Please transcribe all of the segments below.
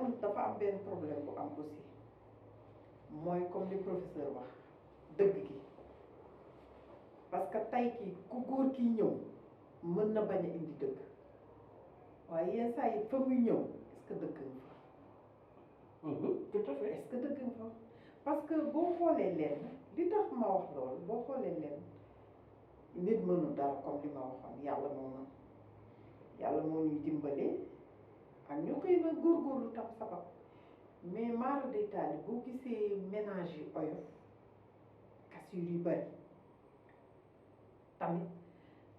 man dafa am benn problème bu am aussi mooy comme li professeur wax dëgg gi parce que tey kii ku góor kii ñëw mën na bañ a indi dëgg waaye yenn saa yi fa muy ñëw est-ce que dëgg nga fa. tout à fait. est-ce que dëgg nga fa parce que boo xoolee leen li tax ma wax loolu boo xoolee leen nit mënu dara comme li ma waxoon yàlla moo mën yàlla moo ñuy dimbale ak ñu koy na góorgóorlu tam sabab mais maara day taali boo gisee ménage yi oyof cassure yu bari tamit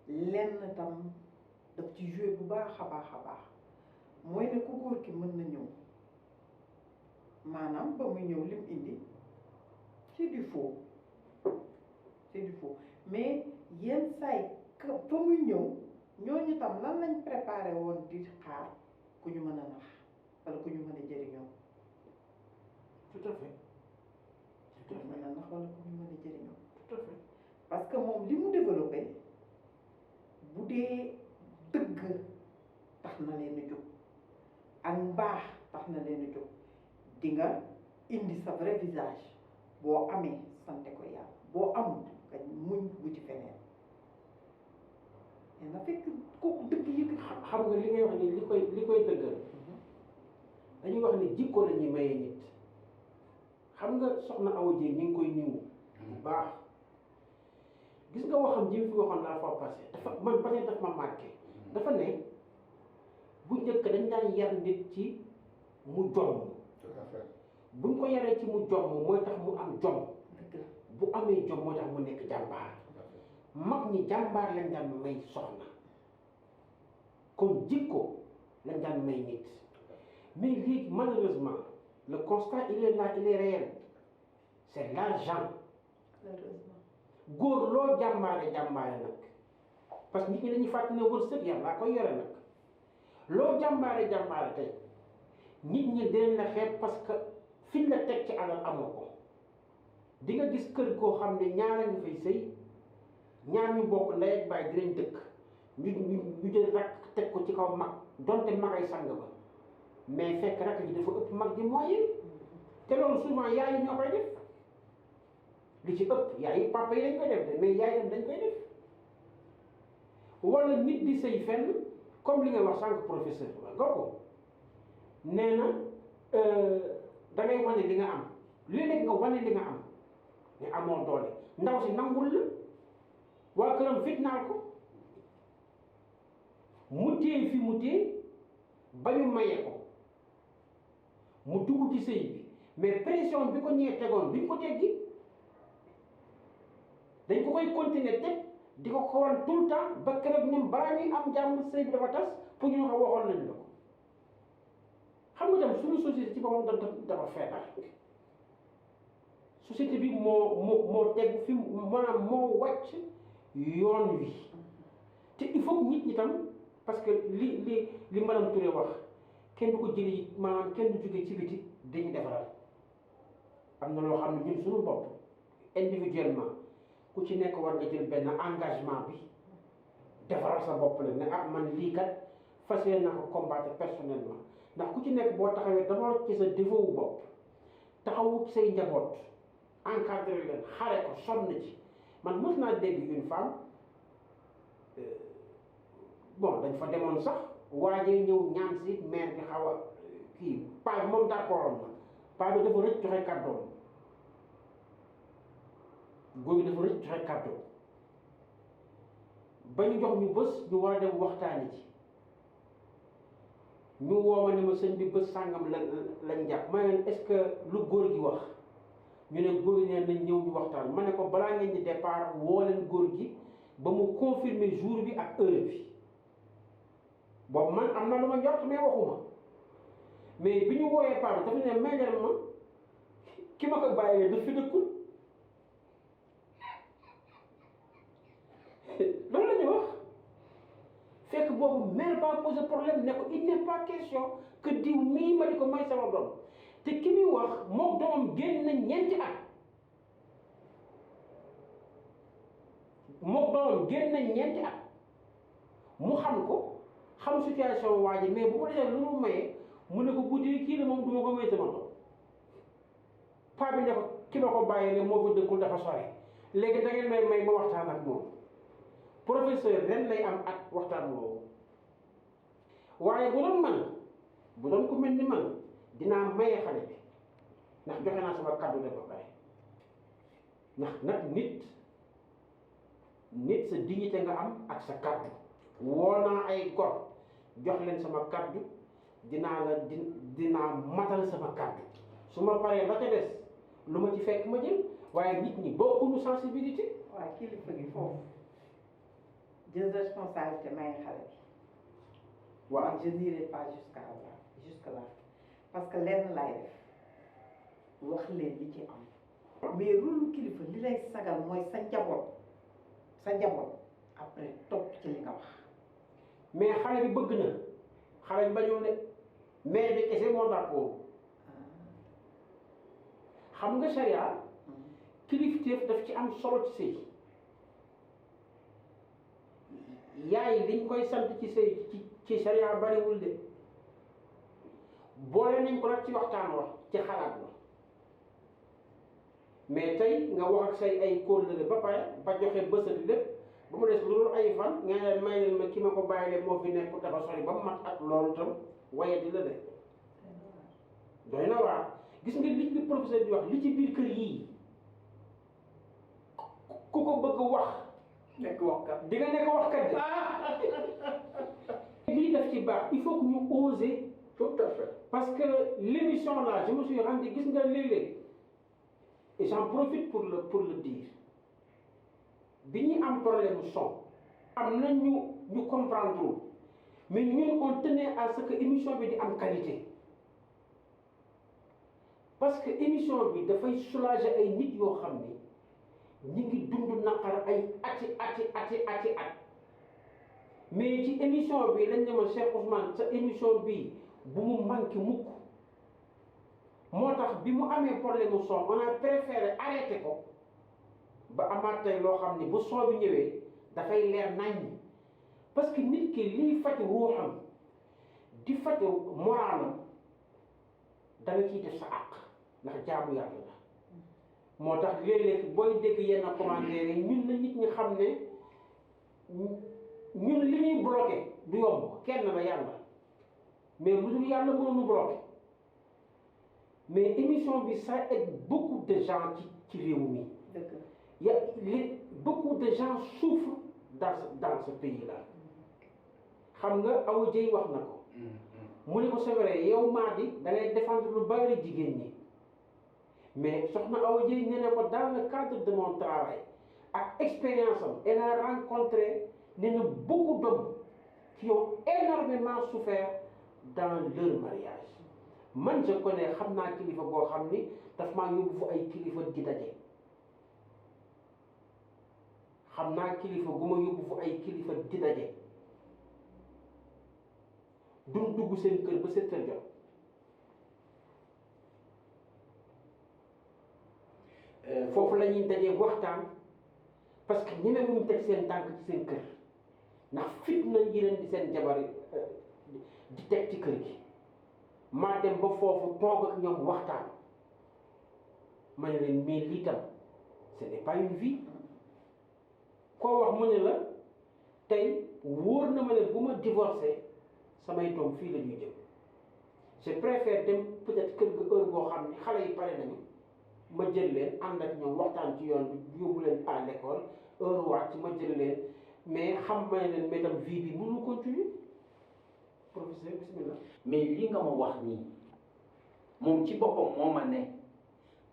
lenn tam daf ci joué bu baax a baax mooy ne ku góor ki mën na ñëw maanaam ba muy ñëw lim indi c'est du faux mais yenn saay fa muy ñëw ñooñu tam lan lañ préparé woon di xaar ku ñu mën a nax wala ku ñu mën a jëriñoo. tout à fait. ku ñu mën a nax wala ku ñu mën a jëriñoo. tout à fait. parce que moom li mu développé bu dee dëgg tax na leen a jóg ak mbaax tax na leen a jóg di nga indi sa vrai visage boo amee sante ko yàlla boo amul nga muñ wuti feneen mais na fekk kooku dëgg yëg. xam nga li ngay wax ni li koy dëggal dañuy wax ni jikko la ñuy maye nit xam nga soxna Awa Dieng ñu ngi koy niwu bu baax gis nga waxam ji fi waxoon la fois passé dafa man peut-être daf ma marqué dafa ne bu njëkk dañ daan yar nit ci mu jomm buñ ko yaree ci mu jomm mooy tax mu am jom bu amee jom mooy tax mu nekk jàmbaar mag ñi jàmbaar lañ daan may soxna kon jikko lañ daan may nit mais léegi malheureusement le constat il est là il est réel c'est l'argent malheureusement góor loo jàmbaare nag parce que nit ñi dañuy fàttali ne wërsëg yàlla koy yore nag loo jàmbaare tey nit ñi dinañ la xeeb parce que fiñ la teg ci alal amoo ko di nga gis kër goo xam ne ñaara nga fay sëy ñaar ñu bokk ndey ak baay dinañ dëkk ñu jël rakk teg ko ci kaw mag donte magay sang ba mais fekk rakk ji dafa ëpp mag ji moyen te loolu souvent yaay yi ñoo koy def li ci ëpp yaay yi papa yi dañ koy def de mais yaay yi dañ koy def wala nit di sëy fenn comme li nga wax sànq professeur nga ko nee na da ngay wane li nga am léeg-léeg nga wane li nga am ne amoo doole ndaw si nangul la waa këram fitnaal ko mu téye fi mu téye ba ñu maye ko mu dugg ci sëy bi mais pression bi ko ñee tegoon duñ ko teggi dañ ko koy continuer teg di ko wan tout le temps ba keroog ñun balaa ñuy am jàmm sëy bi dafa tas pour ñu waxoon nañ la ko xam nga tam suñu société ci boppam dafa feebar société bi moo teg fi maanaam moo wàcc yoon wi te il faut que nit ñi tam parce que li madame Touré wax kenn du ko jëlee maanaam kenn du jóge ci biti dañu defaral am na loo xam ne ñun suñu bopp individuellement ku ci nekk war nga jël benn engagement bi defaral sa bopp la ne ah man lii kat fas yéene naa ko combattre personnellement ndax ku ci nekk boo taxawee d'abord ci sa défaut wu bopp taxawu say njaboot encadré leen xare ko sonn ci man mos naa dégg une femme bon dañ fa demoon sax waajee ñëw ñaan si maire bi xaw a kii paa bi moom d'accord na paa bi dafa rëcc joxe kàddoom góor gi dafa rëcc joxe kàddoom ba ñu jox ñu bés ñu war a dem waxtaani ci ñu wooma ne ma sëñ bi bés sàngam lañ jàpp ma ne est-ce que lu góor gi wax ñu ne góor gi ne nañ ñëw ñu waxtaan ma ne ko balaa ngeen di départ woo leen góor gi ba mu confirmer jour bi ak heure bi boobu man am na lu ma njort mais waxuma mais bi ñu wooyee paa bi dafa ne may leen ma ki ma ko bàyyee daf fi dëkkul loolu la ñu wax fekk boobu mère ba posé problème ne ko il n'est pas question que diw mii ma di ko may sama doom te ki muy wax moom doomam génn na ñeenti at moom doomam génn na ñeenti at mu xam ko xam situation waa ji mais bu ko defee lu mu mayee mu ne ko guddi kii la moom du ma ko may sama doom paa bi ne ko ki ma ko bàyyee ne moo fa dëkkul dafa sore léegi da ngeen may ma waxtaan ak moom professeur ren lay am at waxtaan woowu waaye bu doon man bu doon ku mel ni man dinaa maye xale bi ndax joxe naa sama kàddu de ba pare ndax nag nit sa dignité nga am ak sa kàddu woo naa ay gor jox leen sama kàddu dinaa matal sama kàddu su ma paree la ca des lu ma ci fekk ma jël waaye nit ñi bokkuñu sensibilité. waaw kilifa gi foofu jël responsabilité may xale bi. waaw je n'irai pas jusque là parce que lenn laay def wax leen li ci am. mais rôle kilifa li lay sagal mooy sa njaboot après topp ci li nga wax. mais xale bi bëgg na xale bi bañul ne mais de kese moo d'accord xam nga sharia kilifteef daf ci am solo ci sëy yaay liñ koy sant ci sëy ci sharia bariwul de boole nañ ko nag ci waxtaan wax ci xalaat la mais tey nga wax ak say ay kóllëre ba pare ba joxe bësat lépp ba mu des lu dul ay fan nga ne may leen ma ki ma ko bàyyi leen moo fi nekk dafa sori ba mu mat ak loolu tam waye di la de doy na waar gis nga li professeur di wax li ci biir kër yii ku ko bëgg wax nekk waxkat di nga nekk waxkat de lii daf ci baax il faut que ñu oser tout à fait parce que l'émission là je me suis rendu gis nga léeg-léeg et j'en profite pour le dire bi ñuy am problème son am na ñu comprendre mais ñun on tenait à ce que émission bi di am qualité parce que émission bi dafay soulager ay nit yoo xam ni ñi ngi dund naqar ay ati at mais ci émission bi lañ ne ma Cheikh Ousmane sa émission bi bu mu manqué mukk moo tax bi mu amee problème mu son on a préféré arrêter ko ba amaat tey loo xam ni bu son bi ñëwee dafay leer naññ parce que nit ki liy faj ruuxam di faj moralam da nga ciy def sa àq ndax jaamu yàlla la moo tax léeg-léeg booy dégg yenn commentaires yi ñun la nit ñi xam ne ñun li ñuy bloqué du yomb kenn la yàlla mais lu dul yàlla mënuñu bloqué mais émission bi ça aide beaucoup de gens ci réew mi. Beaucoup de gens souffrent dans ce pays-là. xam nga Awa Dieye wax na ko. mu ne ko c'est vrai yow maa di da ngay défendre lu bari jigéen ñi mais soxna Awa Dieye nee na ko dans le cadre de mon travail ak expérience am elle a rencontré nee na beaucoup d'hommes qui ont énormément souffert dans leur mariage man je connais xam naa kilifa boo xam ni daf maa yóbbu fu ay kilifa di daje. xam naa kilifa gu ma yóbbu fu ay kilifa di daje duñ dugg seen kër ba 7 heures jot. foofu la ñuy dajee waxtaan parce que ñemewuñ teg seen tànk ci seen kër ndax fitna yi leen di seen jabar di teg ci kër gi maa dem ba foofu toog ak ñoom waxtaan ma ne leen mais lii tam ce n'est pas une vie. koo wax mu ne la tey wóor na ma ne bu ma divorcé samay doom fii la ñuy jëm je préfère dem peut-être kër ga heure boo xam ne xale yi pare nañu ma jël leen ànd ak ñoom waxtaan ci yoon bi yóbbu leen à l'école heure wàcc ma jël leen mais xam ma ne leen mais tam vie bi mënu continuer professeur bismillah. mais li nga ma wax nii moom ci boppam moo ma ne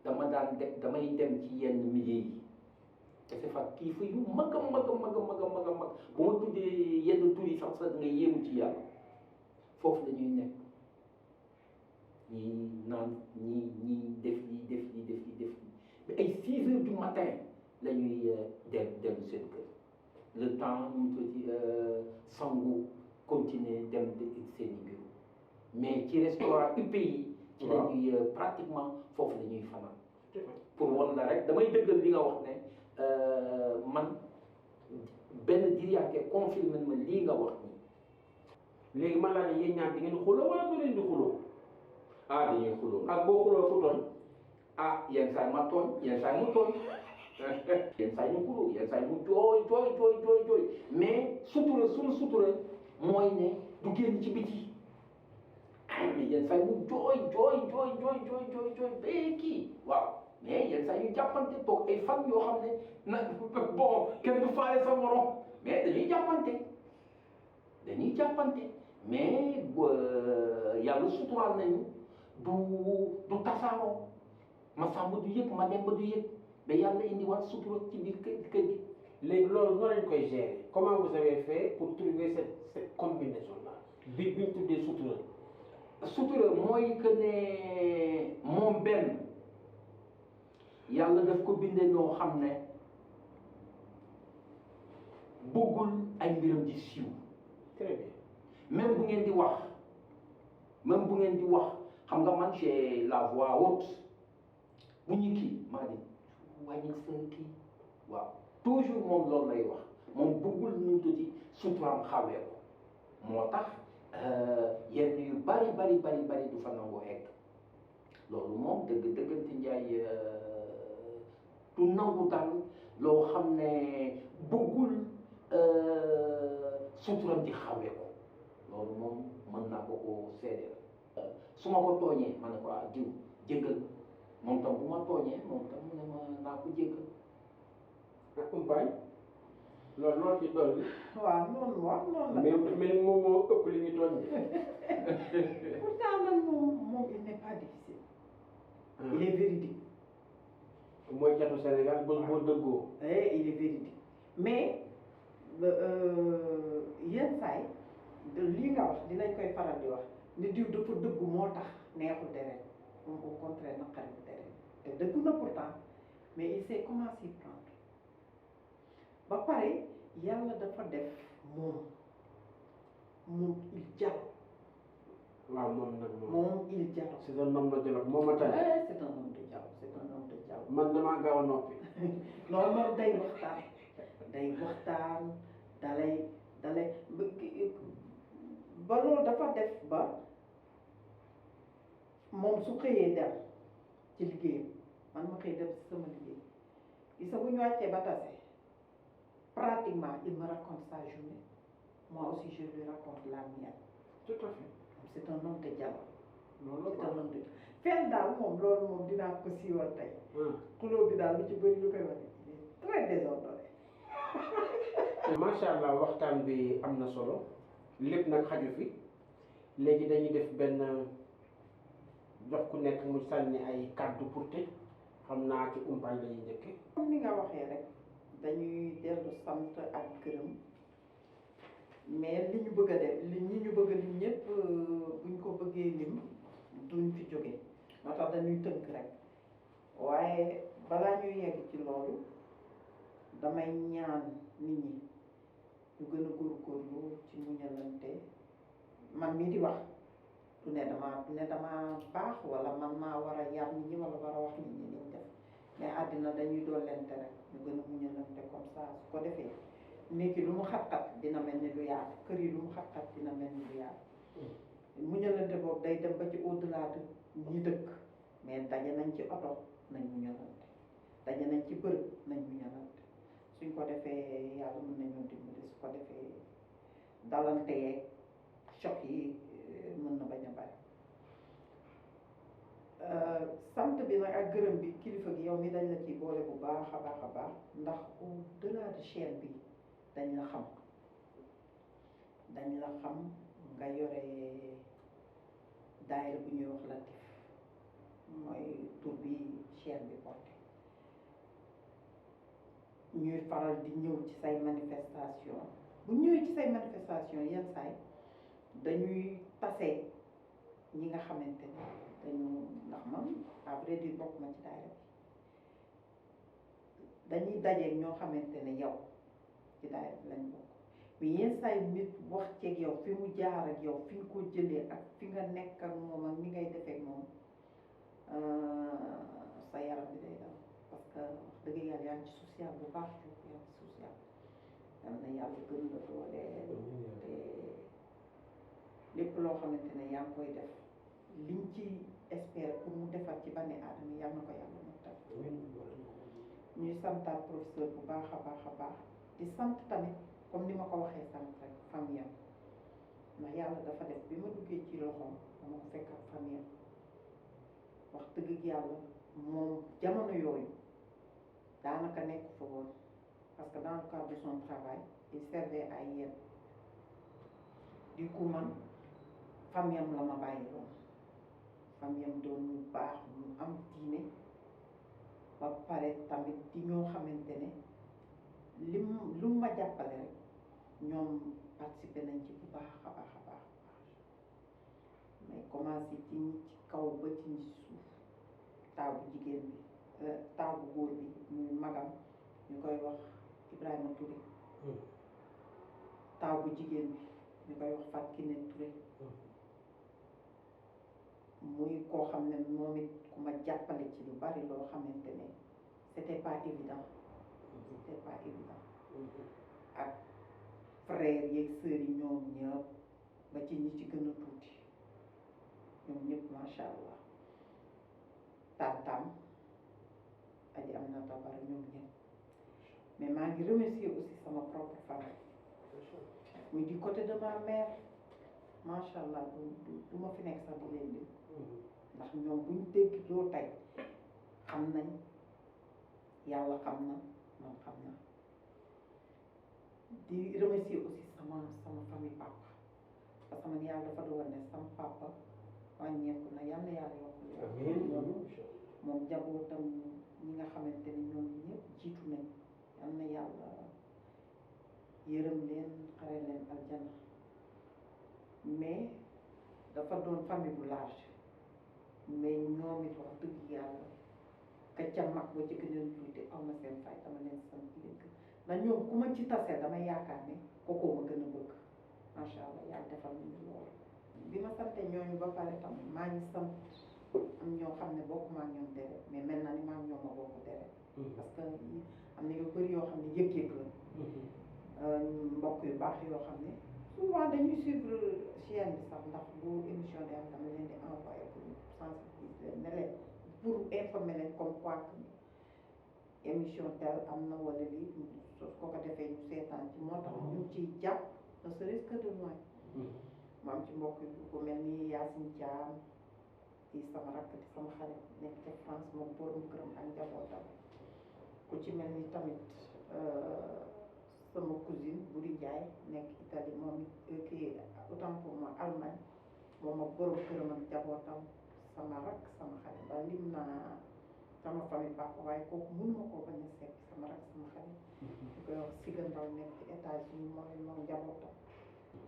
damay dem ci yenn milieu yi. te fa kilifa yu mag bu ma tuddee yenn tur yi sax da nga yéemu ci yàlla foofu dañuy nekk ñii naan ñii def lii mais ay 6 heures du matin la ñuy dellu seen kër le temps ñu tuuti sangu continuer dem seen i bureau mais ci restaurant UPI ci la ñuy pratiquement foofu la ñuy fanaan pour wan la rek damay dëggal li nga wax ne man benn diriyaake confirmé ma lii nga wax nii. léegi man laa ne yéen ñaar di ngeen xuloo wala du leen di xuloo dañuy xuloo ak boo xuloo ku tooñ. ah yenn saa yi ma tooñ yenn saa yi mu tooñ yenn saa yi ñu xuloo yenn saa yi mu jooy mais sutura suñu sutura mooy ne du génn ci biti mais yenn saa yi mu jooy bee kii waaw mais yenn saa yi ñu jàppante toog ay fan yoo xam ne na bon kenn du faale sa morom mais dañuy jàppante mais yàlla suturaal nañu du tasaaroo ma sàmb du yëg ma dem ba du yëg ba yàlla indiwaat sutura ci biir kër gi. léegi loolu noo lañ koy gérer comment vous avez fait pour trouver cette combinaison là bi ñu tuddee sutura. sutura mooy que ne moom benn yàlla daf ko bindee noo xam ne bëggul ay mbiram di siiw. très bien. même bu ngeen di wax xam nga man j'ai la voix haute bu ñu kii maa di wàññi sa kii waaw toujours moom loolu lay wax moom bëggul ñu tuuti suturaam xawee ko moo tax yenn yu bari du fa nangoo egg loolu moom dëggante njaay du nangu daal loo xam ne bëggul suturaam di xawee ko loolu moom mën naa ko seedeel su ma ko tooñee ma ne ko jiw jéggal moom tam bu ma tooñee moom tam mu ne ma naa ko jéggal. compagne loolu ci dolli. waaw noonu la. mais moom moo ëpp li ñu tooñ. pourtant nag moom il n'est pas difficile. il est véridique. mooy catu Sénégal boo dëggoo. il est véridique mais yenn saay lii nga wax dinañ koy faral di wax ni diw dafa dëggu moo tax neexul deret moom au contraire naqari bu deret te dëggu na pourtant mais il sait comment s'y prendre ba pare yàlla dafa def moom il jàll. waaw moom nag moom il jàll. c'est un homme de dialogue moo ma tane. c'est un homme de dialogue. man damaa gaaw a noppi. non moom day waxtaan dalay ba loolu dafa def ba moom su xëyee dem ci liggéeyam man ma xëy dem ci sama liggéey gis nga bu ñu wàccee ba tase pratiquement il me raconte sa journée moi aussi je lui raconte la mienne. tout à fait. c'est un homme de dialogue. loolu c'est un homme de fenn daal moom loolu moom dinaa ko siiwal tey. xuloo bi daal lu ci bëri lu koy wane très désordonné. macha allah waxtaan bi am na solo lépp nag xaju fi léegi dañuy def benn jox ku nekk mu sànni ay kàddu pour tëj xam naa ci umpaañ la ñuy njëkke. comme ni nga waxee rek dañuy dellu sant ak gërëm mais li ñu bëgg a def ñi ñu bëgg a lim ñëpp buñ ko bëggee lim duñ fi jóge moo tax dañuy tënk rek waaye balaa ñuy yegg ci loolu damay ñaan nit ñi ñu gën a góorgóorlu ci muñalante man mii di wax du ne dama baax wala man maa war a yar nit ñi wala war a wax nit ñi niñ def mais àddina dañuy doolente rek ñu gën a muñalante comme ça su ko defee néeg yi lu mu xat-xat dina mel ni lu yaatu kër yi lu mu xat-xat dina mel ni lu yaatu muñalante boobu day dem ba ci au delà de ñi dëkk mais daje nañ ci oto nañ muñalante daje nañ ci bërëb nañ muñalante suñ ko defee yàlla mën nañoo dimbali su ko defee dalante yeeg choc yi mën na bañ a bari sant bi nag ak gërëm bi kilifa gi yow mi dañ la ci boole bu baax a baax ndax au delà de chaîne bi dañ la xam nga yore daayira bu ñuy wax Latif mooy tur bi chaîne bi porté ñuy faral di ñëw ci say manifestation bu ñëwee ci say manifestation yenn saay dañuy tase ñi nga xamante ne dañu ndax man à vrai dire bokk ma ci daayira bi dañuy dajeeg ñoo xamante ne yow ci daayira bi lañ bokk mais yenn saay nit wax ceeg yow fi mu jaar ak yow fi nga ko jëlee ak fi nga nekk ak moom ak ni ngay defee ak moom sa yaram bi day daw parce que wax dëgg yàlla yaa ngi ci social bu baax yaa ngi ci social yal na yàlla gën la dooleel te lépp loo xamante ne yaa ngi koy def liñ ci espérer pour mu defar ci bani aadama yal na ko yàlla mottal. ñuy santaat professeur bu baax a baax a baax di sant tamit comme ni ma ko waxee sant rek famille am ndax yàlla dafa def bi ma duggee ci loxoom dama ko fekk ak famille am wax dëgg yàlla moom jamono yooyu daanaka nekk fa woon parce que dans le cadre de son travail il servait à Yène du coup man famille am la ma bàyyi woon famille am doon ñu baax ñu am diine ba pare tamit di ñoo xamante ne lu ma jàppale rek ñoom participer nañ ci bu baax a baax a baax mais commencé ci kaw ba ci suuf taaw bu jigéen bi taaw bu góor bi muy magam ñu koy wax Ibrahima Touré taaw bu jigéen bi ñu koy wax Fatou Kiné Touré muy koo xam ne moom it ku ma jàppale ci lu bari loo xamante ne c'était pas évident ak frères yeeg sœurs yi ñoom ñëpp ba ci ñi ci gën a tuuti ñoom ñëpp macha allah tantam aji am na tabara ñoom ñëpp mais maa ngi remercier aussi sama propre famille muy du côté de ma mère macha allah du ma fi nekk sax di leen lim ndax ñoom buñ dégg loo tey xam nañ yàlla xam na man xam na di remercier aussi sama famille papa parce que man yàlla dafa dogal ne sama papa wàññeeku na yàlla yokk moom njabootam ñi nga xamante ne ñoom ñëpp jiitu nañ yal na yàlla yërëm leen xare leen aljana mais dafa doon famille bu large mais ñoom it wax dëgg yàlla ka ca mag ba ci gën a tuuti aw ma seen fay dama leen sant leen ndax ñoom ku ma ci tasee damay yaakaar ne kookoo ma gën a bëgg macha allah yàlla defal nañu loolu. bi ma sante ñooñu ba pare tam maa ngi sant am ñoo xam ne bokkuma ak ñoom deret mais mel na ni maa ngi ñoom ma bokk deret parce que am na yu bëri yoo xam ne yëg-yëg la mbokk yu baax yoo xam ne souvent dañuy suivre chaîne bi sax ndax bu émission di am dama leen di envoyé pour sensibiliser ne leen pour informer leen comme quoi que émission tel am na wala lii soo ko defee ñu seetaan ci moo tax ñu ciy jàpp ne serait-ce que de loin mu am ci mbokk yi ku mel ni Yacine Thiam di sama rakk di sama xarit nekk ca France moom borom këram ak njabootam ku ci mel ni tamit sama cousine Buri Ndiaye nekk Italie moom it kii autant pour moi Allemagne moom ak borom këram ak njabootam sama rakk sama xarit ba lim naa sama famille papa waaye kooku mënuma koo bañ a seet sama rakk sama xarit di koy wax Siga Ndaw nekk ci États-Unis moom njabootam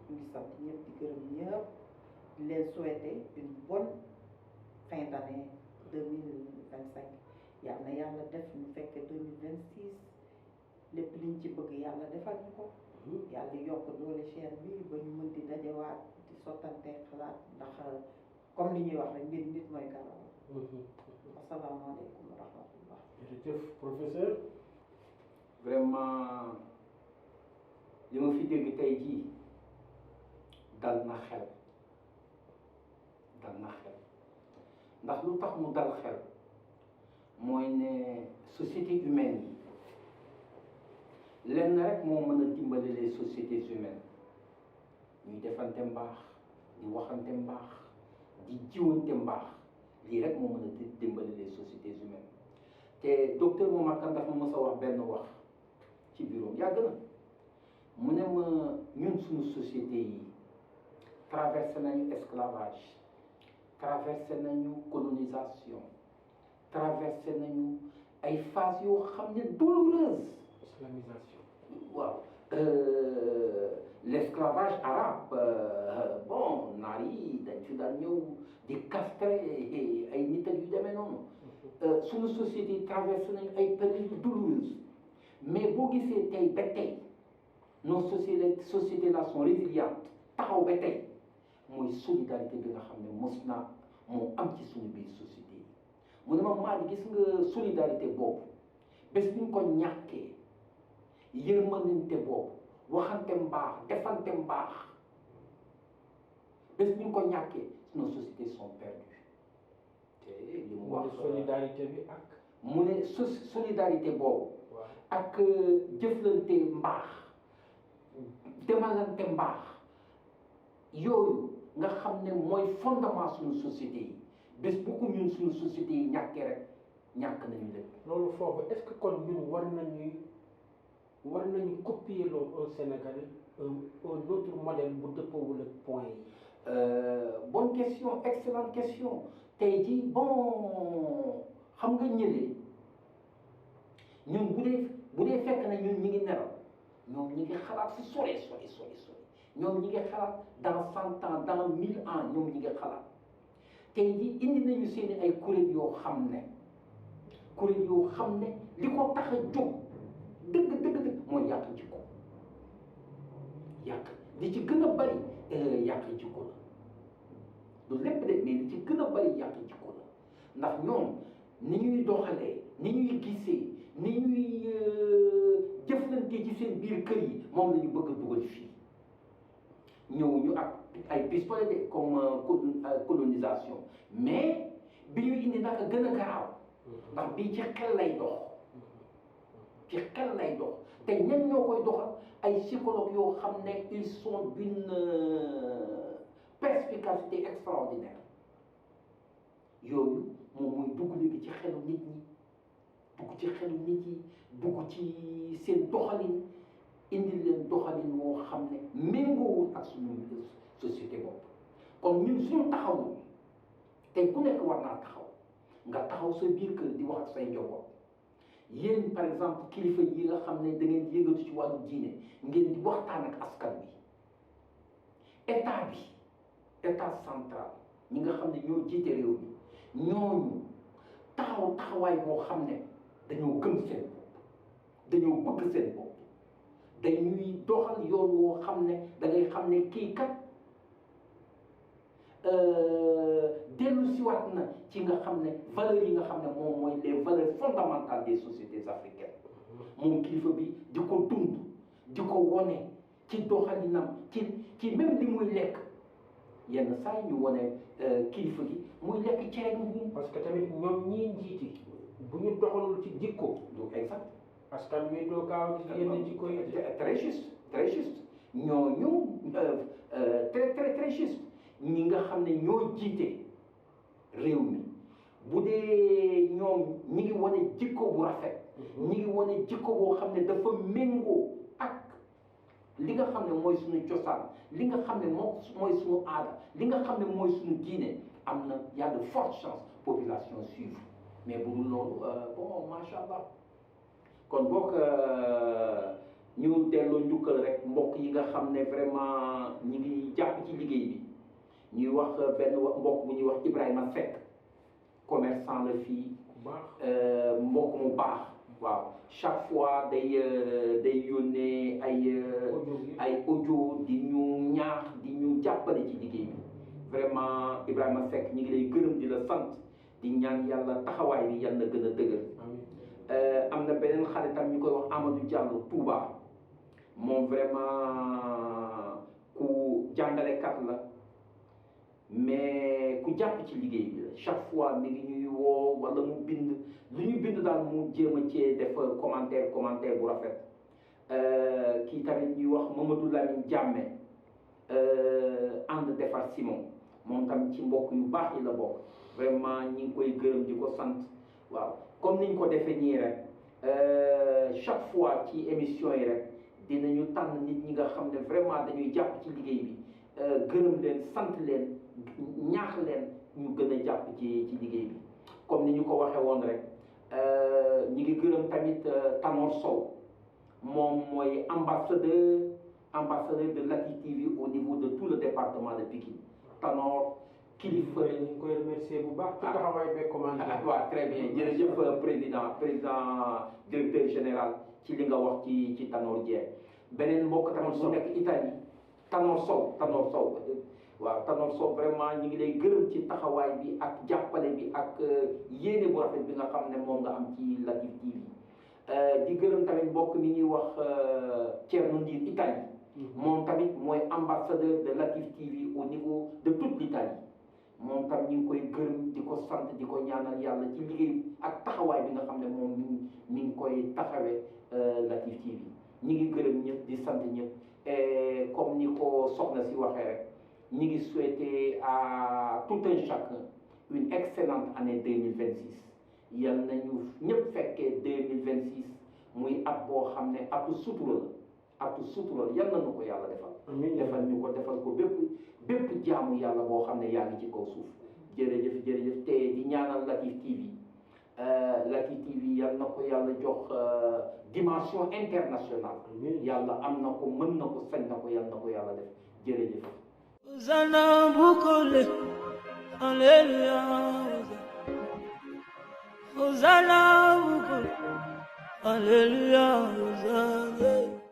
ñu ngi sant ñëpp di gërëm ñëpp di leen souhaiter une bonne fin d'année 2025 yàlla na yàlla def ñu fekk 2026 lépp liñ ci bëgg yàlla defal ñu ko yàlla yokk doole chaîne bi ba ñu mën di dajewaat di sottante xalaat ndax comme li ñuy wax rek mbir nit mooy garab asalaamaaleykum wa rahmatullah. jërëjëf professeur. vraiment li ma fi dégg tey jii dal na xel ndax lu tax mu dal xel mooy ne société humaine yi lenn rek moo mën a dimbali les sociétés humaines ñuy defante mbaax di waxante mbaax di jiwante mbaax lii rek moo mën a dimbali les sociétés humaines te docteur Momar Kane dafa mës a wax benn wax ci bureau yàgg na mu ne ma ñun suñu société yi traversé nañu esclavage traversé nañu colonisation traversé nañu ay phases yoo xam ne douloureuse islamisation waaw l'esclavage arabe bon naar yi dañ fi daan ñëw di castrer ay nit ak yu demee noonu suñu société yi traversé nañu ay périodes douloureuses mais boo gisee tey ba tey nos sociétés là sont résilientes taxaw ba tey mooy solidarité bi nga xam ne mos naa moo am ci suñu biir société yi mu ne ma maa di gis nga solidarité boobu bés bu ñu ko ñàkkee yërmanante boobu waxante mbaax defante mbaax bés bu ñu ko ñàkkee nos sociétés sont perdues li mu wax solidarité bi ak. mu ne solidarité boobu waaw ak jëflante mbaax demalante mbaax yooyu nga xam ne mooy fondement suñu société yi bés bu ko ñun suñu société yi ñàkkee rek ñàkk nañu lépp. loolu foofu est-ce que kon ñun war nañu copier loolu au Sénégal un autre modèle bu dëppoowul ak point yi. Bonne question, excellente question. tey jii bon xam nga ñëlee ñun bu dee fekk na ñun ñi ngi nelaw ñoom ñi ngi xalaat si sori ñoom ñi ngi xalaat dans 100 ans dans 1000 ans ñoom ñi ngi xalaat tey jii indi nañu seeni ay kuréel yoo xam ne li ko tax a jóg dëgg mooy yàq jikko yàq li ci gën a bari yàq jikko la du lépp de mais li ci gën a bari yàq jikko la ndax ñoom ni ñuy doxalee ni ñuy gisee ni ñuy jëflante ci seen biir kër yi moom la ñu bëgg a dugal fii ñëw ñu ak ay pistolet de comme colonisation mais bi ñu indi naka gën a garaaw ndax bii ci xel lay dox te ñan ñoo koy doxal ay psychologues yoo xam ne ils sont d'une perspicacité extraordinaire yooyu moom mooy dugg léegi ci xelu nit ñi dugg ci seen doxalin indil leen doxalin woo xam ne méngoowul ak suñu société bopp kon ñun suñu taxawul tey ku nekk war naa taxaw nga taxaw sa biir kër di wax ak say njaboot yéen par exemple kilifa yi nga xam ne da ngeen di yëngatu ci wàllu diine ngeen di waxtaan ak askan bi état central ñi nga xam ne ñoo jiite réew mi ñooñu taxawaay boo xam ne dañoo gëm seen bopp dañoo bëgg seen bopp dañuy doxal yoon woo xam ne da ngay xam ne kii kat dellu siwaat na ci nga xam ne valeurs yi nga xam ne moom mooy les valeurs fondamentales des sociétés africaines moom kilifa bi di ko dund di ko wone ci doxalinam ci même li muy lekk yenn saa yi ñu wone kilifa gi muy lekk cere mbuum. parce que tamit ñoom ñii njiiti bu ñu doxalul ci jikko. du exact. parce que ñuy doo gaaw ci yenn jikko yi. très juste ñooñu très juste ñi nga xam ne ñoo jiite réew mi bu dee ñoom ñi ngi wane jikko bu rafet. ñi ngi wane jikko boo xam ne dafa méngoo ak li nga xam ne mooy suñu cosaan li nga xam ne mooy suñu aada li nga xam ne mooy suñu diine am na y a de fortes chances population suivre mais bu dul loolu bon macha allah kon boog ñu delloo njukkal rek mbokk yi nga xam ne vraiment ñi ngi jàpp ci liggéey bi ñuy wax benn mbokk bu ñuy wax Ibrahima Seck commerçant la fii mbokk mu baax waaw chaque fois day yónnee ay audio di ñu ñaax di ñu jàppale ci liggéey bi vraiment Ibrahima Seck ñu ngi lay gërëm di la sant di ñaan yàlla taxawaay bi yàlla na gën a dëgër am na beneen xaritam ñu koy wax Amadou Diallo Touba moom vraiment ku jàngalekat la mais ku jàpp ci liggéey bi la chaque fois mi ngi ñuy woo wala mu bind lu ñu bind daal mu jéem a cee def commentaire bu rafet kii tamit ñuy wax Mamadou Lamine Diamé ànd defar Simon moom tamit ci mbokk yu baax yi la bokk vraiment ñi ngi koy gërëm di ko sant waaw comme niñ ko defee nii rek chaque fois ci émission yi rek dinañu tànn nit ñi nga xam ne vraiment dañuy jàpp ci liggéey bi gërëm leen sant leen ñaax leen ñu gën a jàpp ci liggéey bi comme ni ñu ko waxee woon rek ñi ngi gërëm tamit Tanor Sow moom mooy ambassadeur de Lati TV au niveau de tout le département de Pikine Tanor kilifa ñu ngi koy remercier bu baax. ci taxawaay beeg commande. waaw très bien jërëjëf président directeur général ci li nga wax ci Tanor Dieng beneen mbokk tamit su nekk Italie Tanor Sow waaw Tanor Sow vraiment ñu ngi lay gërëm ci taxawaay bi ak jàppale bi ak yéene bu rafet bi nga xam ne moom nga am ci Latif TV di gërëm tamit mbokk mi ñuy wax Thierno Ndir Italie moom tamit mooy ambassadeur de Latif TV au niveau de toute l'Italie moom tam ñu ngi koy gërëm di ko sant di ko ñaanal yàlla ci liggéey ak taxawaay bi nga xam ne moom mi ngi koy taxawee Latif TV ñi ngi gërëm ñëpp di sant ñëpp et comme ni ko soxna si waxee rek ñi ngi souhaiter à tout un chacun une excellente année 2026 yal nañu ñëpp fekkee 2026 muy at boo xam ne atu sutura la yal nañu ko yàlla defal defal ñu ko defal ko bépp jaamu yàlla boo xam ne yaa ngi ci kaw suuf jërëjëf te di ñaanal Latif TV yal na ko yàlla jox dimension internationale yàlla am na ko mën na ko sañ na ko yal na ko yàlla def jërëjëf Hosanna Bukole, Alleluia. Hosanna Bukole, Alleluia. Hosanna.